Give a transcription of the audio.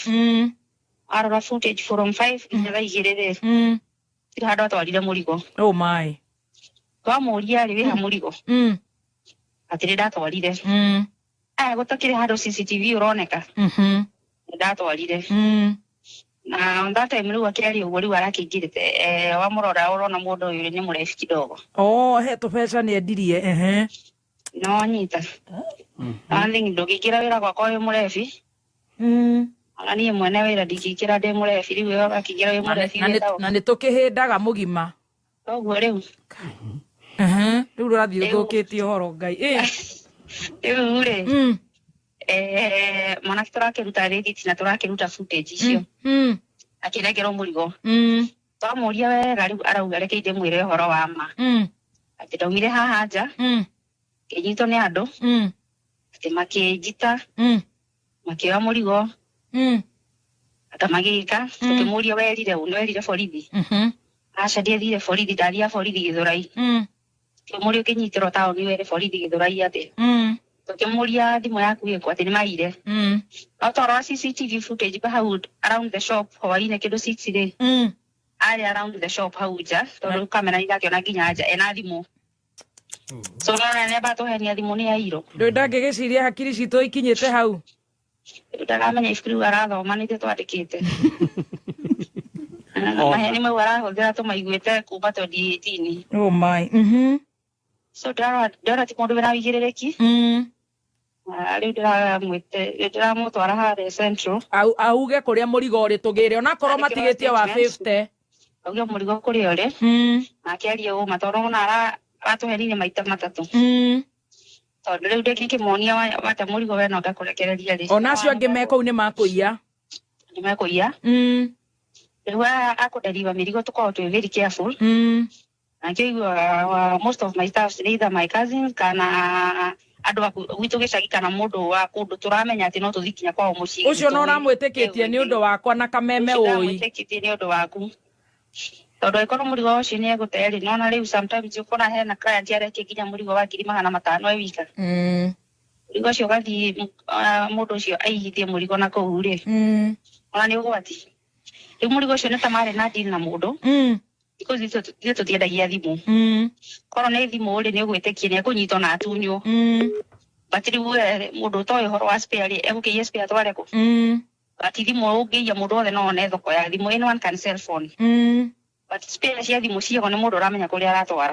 5. Arora footage from 5 nginya thaa 2 rĩ, tirĩ handũ atwarire mũrigo. Oh my. Twamũria rĩ, wĩha mũrigo? Atĩrĩ ndatwarire. Aya gũtakĩrĩ handũ CCTV ũroneka. Ndatwarire. Na on that time rĩu akĩaria ũguo, rĩu arakĩingĩrĩte, wamũrora ũrona mũndũ ũyũ nĩ mũrebi kidogo. Oh, he tũbeca nĩ endirie, ehe. No nyita one thing, ndũngĩingĩra wĩra gwakwa wĩ mũrebi. Ona niĩ mwene wĩra ndingĩingĩra ndĩ mũrebi. Rĩu we ũgakĩingĩra wĩ mũrebi wĩtagwo. Na nĩ tũkĩhĩndaga mũgima. Koguo rĩu Ehe, rĩu rũrathiĩ Rĩu- ũthũkĩtie ũhoro, Ngai. Rĩu rĩ, mwanake tũrakĩruta rĩthiti na tũrakĩruta footage icio akĩnengerwo mũrigo. Twamũria wega, rĩu arauga reke ndĩmwĩre ũhoro wa ma, atĩ ndaumire haha nja, ngĩnyitwo nĩ andũ, atĩ makĩnjita, makĩoya mũrigo, ata magĩka. Tũkĩmũria, werire ũ? Nĩwerire borithi? Aca, ndiathire borithi, ndathia borithi Gĩthũrai. Tũkĩmũria, ũkĩnyitĩrwo taũni were borithi Gĩthũrai atĩa? Tũkĩmũria, thimũ yaku ĩkũ? Atĩ nĩ maire. No twarora CCTV footage ba hau around the shop hwainĩ kĩndũ 6 rĩ, arĩ around the shop hau nja, tondũ kamera irakĩona nginya nja ena thimũ. So nona nĩ amba tũhenia, thimũ nĩ yairwo. Ndũ ndangĩgĩciria hakiri citũ ikinyĩte hau. Rĩu ndaramenya ibuku rĩu arathoma nĩ ithuĩ twandĩkĩte. Maheni mau arahũthĩra tũmaiguĩte kuma 2018. Oh my. So ndĩrarora, ndĩrona ti mũndũ wĩna wĩigĩrĩrĩki. Ah, rĩu ndĩramwĩte, ndĩramũtwara harĩa Central. Auge kũrĩa mũrigo ũrĩ tũgĩre, onakorwo Andĩkĩrwo matigĩtie wa statement. 50. Auge mũrigo kũrĩa ũrĩ, nake arie ũma, tondũ ona aratũhenirie maita matatũ. Tondũ rĩu ndĩngĩkĩmonia wate mũrigo we no ngakũrekereria rĩ. Ona acio angĩ me kũu nĩ makũiya. Nĩ mekũiya. Rĩu akũdeliver mĩrigo, tũkorwo twĩ very careful. Nakĩo iguaga most of my staffs nĩ either my cousins kana andũ a gwitũ gĩcagi, kana mũndũ wa kũndũ tũramenya atĩ no tũthiĩ nginya kwao mũciĩ. Ũcio no ũramwĩtĩkĩtie nĩ ũndũ wakwa na kameme Ũcio ũi. Ndamwĩtĩkĩtie nĩ ũndũ waku, tondũ angĩkorwo mũrigo ũcio nĩ egũte rĩ, nona rĩu sometimes ũkona hena client aretia nginya mũrigo wa 500,000 e wika. Mũrigo ũcio ũgathiĩ, mũndũ ũcio aigithie mũrigo na kũu rĩ, ona nĩ ũgwati. Rĩu mũrigo ũcio nĩ ta marĩ na deal na mũndũ, because ithuĩ tũtiendagia thimũ. Korwo nĩ thimũ rĩ, nĩ ũgwĩtĩkia nĩ ekũnyitwo na atunywo. But rĩu we mũndũ ũtoĩ ũhoro wa spare rĩ, egũkĩiya spare atware kũ? But thimũ ũngĩiya, mũndũ wothe no one thoko ya thimũ, anyone can sell phone. But spare cia thimũ ciagwo nĩ mũndũ ũramenya kũrĩa aratwara.